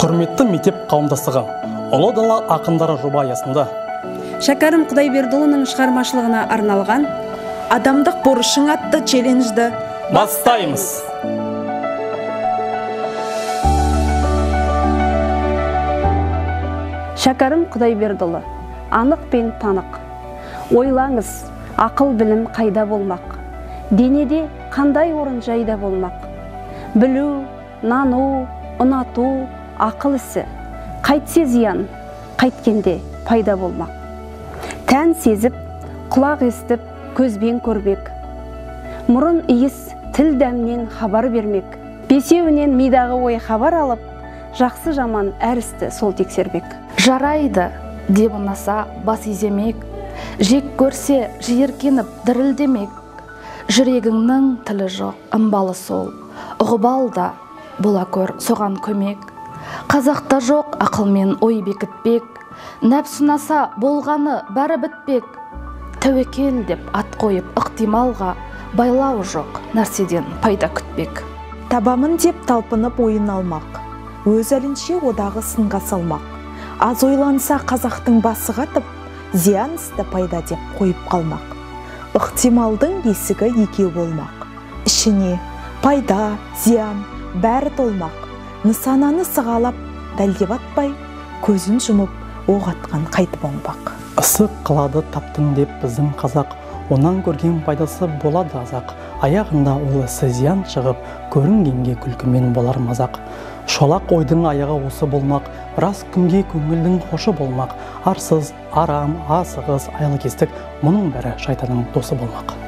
Құрметті мектеп қауымдастығы, Ұлы дала ақындары жоба аясында Шәкәрім Құдайбердіұлының шығармашылығына арналған Адамдық борышың атты челленджді бастаймыз. Шәкәрім Құдайбердіұлы, анық пен танық. Ойлаңыз, ақыл білім қайда болмақ? Денеде қандай орын жайда болмақ? Білу, нану, ұнату, ақыл ісі. Қайтсе зиян, қайткенде пайда болмақ. Тән сезіп, құлақ естіп, көзбен көрмек. Мұрын иіс, тіл дәмнен хабар бермек. Бесеуінен мидағы ой хабар алып, жақсы жаман әр істі сол тексермек. Жарайды, деп ұнаса бас иземек, жек көрсе жиіркеніп дірілдемек. Жүрегіңнің тілі жоқ, ымбалы сол, ұғып ал да бола көр соған көмек. Қазақта жоқ ақылмен ой бекітпек, нәпсі ұнаса болғаны бәрі бітпек. Тәуекел деп ат қойып ықтималға, байлау жоқ нәрседен пайда күтпек. Табамын деп талпынып ойын алмақ, өз әлінше одағы сынға салмақ. Аз ойланса қазақтың басы қатып, зиян істі пайда деп қойып қалмақ. Ықтималдың есігі екеу болмақ, ішіне пайда, зиян бәрі толмақ. Нысананы сығалап, дәлдеп атпай, көзін жұмып, оқ атқан қайтып оңбақ. Ысық қылады таптым деп біздің қазақ, онан көрген пайдасы болады азақ. Аяғында ол ісі зиян шығып, көрінгенге күлкімен болар мазақ. Шолақ ойдың аяғы осы болмақ, біраз күнге көңілдің хошы болмақ. Арсыз, арам, асығыс, айлакестік, мұның бәрі шайтанның досы болмақ.